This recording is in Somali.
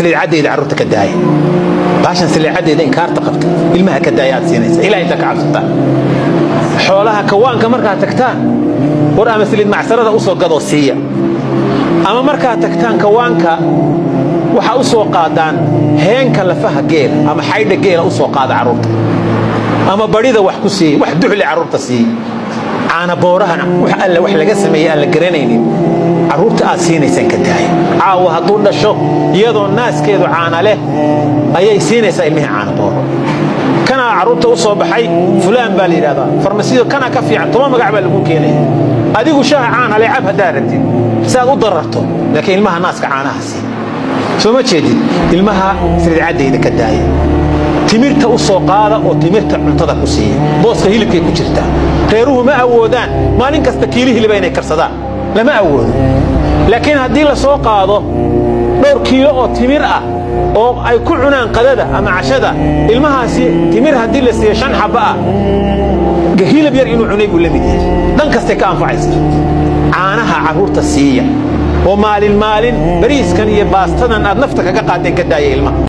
Saliid caddayda carruurta ka daaya. Baashan saliid caddayda inkaarta qabta ilmaha ka daaya aad siinaysa. Ilaah intaa ka cabsataan. Xoolaha kawaanka markaad tagtaan, war ama saliid macsarada u soo gadoo siiya, ama markaad tagtaan kawaanka waxaa u soo qaadaan heenka lafaha geela ama xaydha geela u soo qaada carruurta, ama barida wax ku siiya, wax duxli carruurta siiya. Caana boorahana wax alle wax laga sameeyey aan la garanaynin carruurta aad siinaysaan ka daaya. Caawa hadduu dhasho, iyadoo naaskeedu caana leh ayay siinaysaa ilmihii caana booro. Kanaa carruurta u soo baxay, fulaan baa la yidhahdaa, farmasiyo kanaa ka fiican, 10 magac baa lagu keenaya. Adigu shaaha caana leh cab haddaad rabtid si aad u dararto, laakiin ilmaha naaska caanaha sii. Soo ma jeedid? Ilmaha saliid caddayda ka daaya. Timirta u soo qaada oo timirta cuntada ku siiya, booska hilibkay ku jirtaa. Reeruhu ma awoodaan maalin kasta kiili hiliba inay karsadaan, lama awoodo. Laakiin haddii la soo qaado dhowr kiilo oo timir ah oo ay ku cunaan qadada ama cashada, ilmahaasi timir haddii la siiyo shan xabba ah, hilib yar inuu cunay buu la mid yahay. Dhan kastay ka anfacaysa. Caanaha carruurta siiya oo maalin maalin bariiskan iyo baastadan aad nafta kaga qaadeen ka daaya ilmaha.